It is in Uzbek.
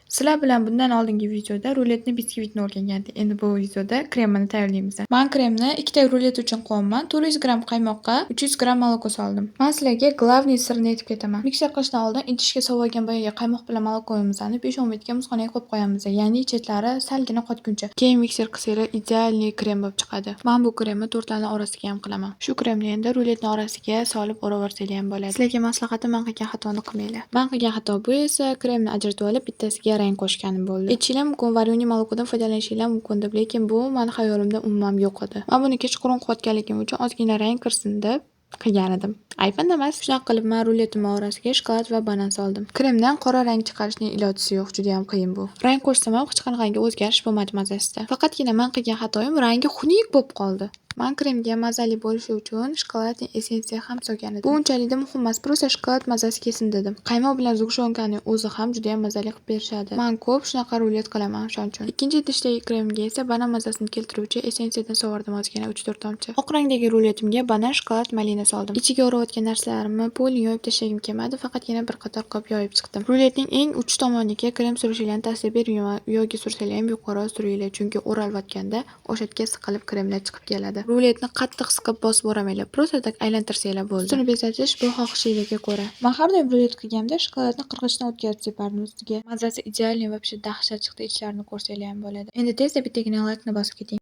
Sizlar bilan bundan oldingi videoda ruletni, biskvitni o'rgangandik. Endi bu videoda kremini tayyorlaymiz. Men kremni ikkita rulet uchun qilyapman. 400 gramm qaymoqqa 300 gramm молоко soldim. Men sizlarga главный sirni aytib ketaman. Mikser qilishdan oldin idishga sovigan boyagi qaymoq bilan молоко mizni 5-10 minutga muzxonaga qo'yib qo'yamiz. Ya'ni chetlari salgina qotguncha. Keyin mikser qilsanglar, идеальный krem bo'lib chiqadi. Men bu kremni tortlarning orasiga ham qilaman. Shu kremni endi ruletni orasiga solib o'raversanglar ham bo'ladi. Sizlarga maslahatim, men qilgan xatoni qilmanglar. Men qilgan xato bu esa kremni ajratib olib, bittasiga rang qo'shganim bo'ldi. Aytishinglar mumkin, варёный молоко dan foydalanishinglar mumkin deb, lekin bu mani xayolimda umuman yo'q edi. Men buni kechqurun qilayotganligim uchun ozgina rang kirsin deb qilgan edim. Ayb emas. Shunaqa qilib men ruletimni orasiga shokolad va banan soldim. Kremdan qora rang chiqarishning ilojisi yo'q, juda ham qiyin bu. Rang qo'shsam ham hech qanaqangi o'zgarish bo'lmadi mazasida. Faqatgina men qilgan xatoyim, rangi xunuk bo'lib qoldi. Men kremga mazali bo'lishi uchun шоколадный essensiya ham solgan edim. Bu unchalik muhim emas, просто shokolad mazasi kelsin dedim. Qaymoq bilan сгущёнка ni o'zi ham juda ham mazali qilib berishadi. Men ko'p shunaqa rulet qilaman o'shaning uchun. Ikkinchi idishdagi kremga esa banan mazasini keltiruvchi essensiyadan sovordim ozgina, 3-4 tomchi. Oq rangdagi ruletimga banan, shokolad, malina soldim. Ichiga o'rayotgan narsalarimni полный yoyib tashlagim kelmadi, faqatgina bir qator qilib yoyib chiqdim. Ruletning eng uch tomoniga krem surishinglarni tavsiya bermayman. U yoqqa sursanglar ham yuqori suringlar, chunki o'ralayotganda o'sha yerga siqilib kremlar chiqib keladi. Ruletni qattiq siqib bosib o'ramanglar, просто так aylantirsanglar bo'ldi. Ustini bezatish bu xohishinglarga ko'ra. Men har doim rulet qilganda shokoladni qirg'ichdan o'tkazib separdim ustiga. Mazasi идеальный, вообще dahshat chiqdi, ichlarini ko'rsanglar ham bo'ladi. Endi tezda bittagina laykni bosib keting.